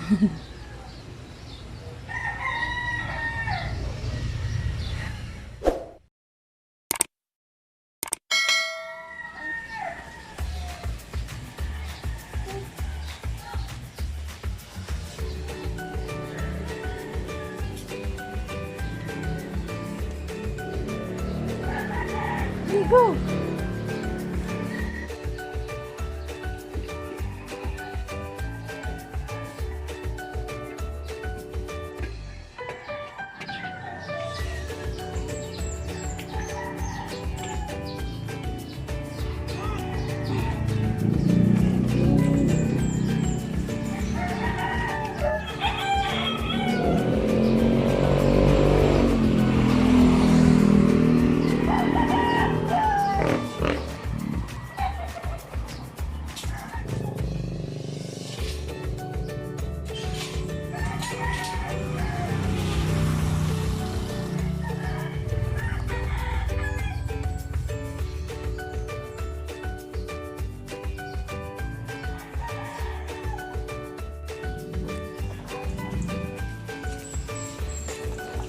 Go!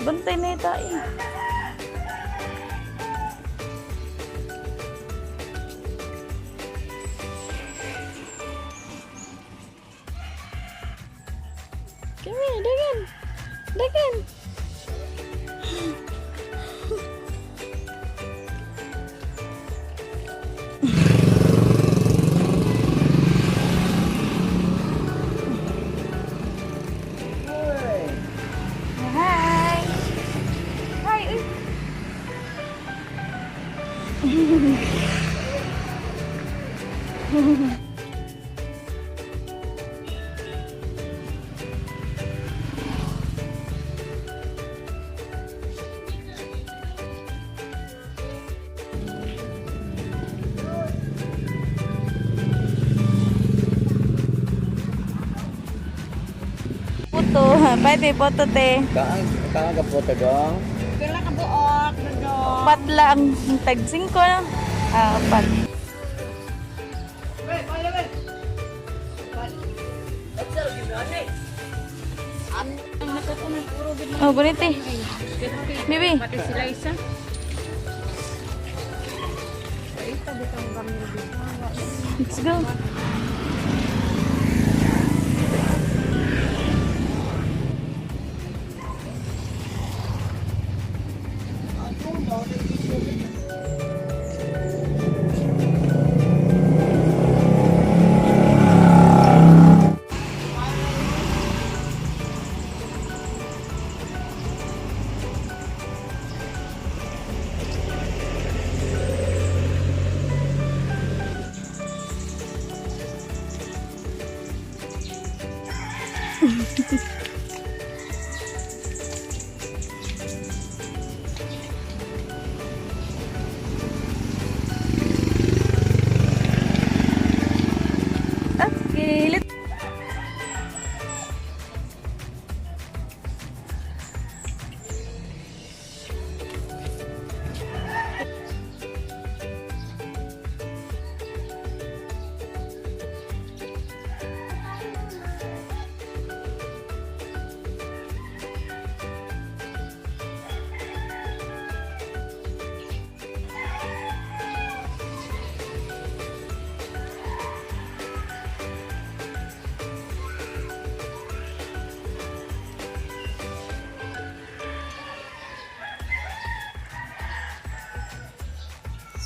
Bantay na ito eh. Come here, dagan. Dagan. Hi. Hi. Uy. Photo. Pwede, photo te. Kaang kaang ka po dong. Pila ka buok, dodong. Patla ang tag 5 na. Ah, apat. Oh, bonite. Bibi. Pati sila isa. Let's go. Okay, let's.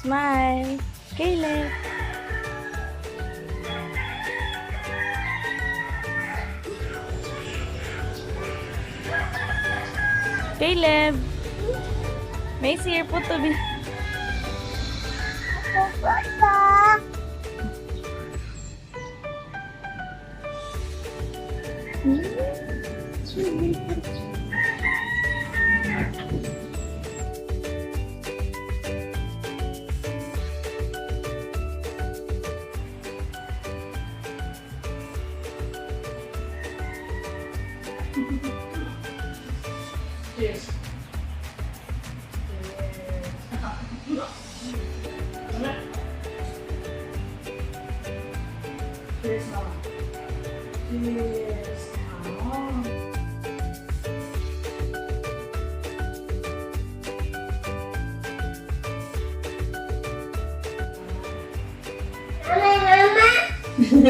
Smile. Caleb. Caleb. Macy, your photo be. Cheers. Cheers. Cheers, Mama. Cheers. Lami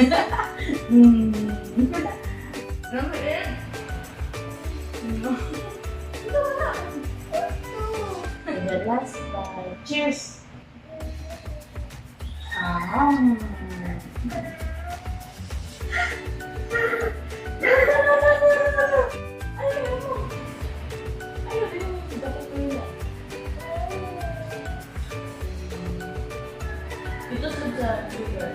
eh. No. The last bite. Cheers! Ah. No, no, no, no, no, no, no. Ayaw, ayaw. Ayaw, ayaw. Dapat ko yun. Ito sa sugar.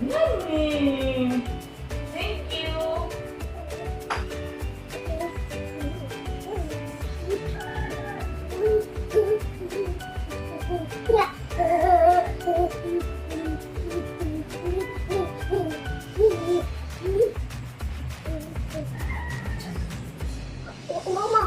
Yummy! Thank you! Mama.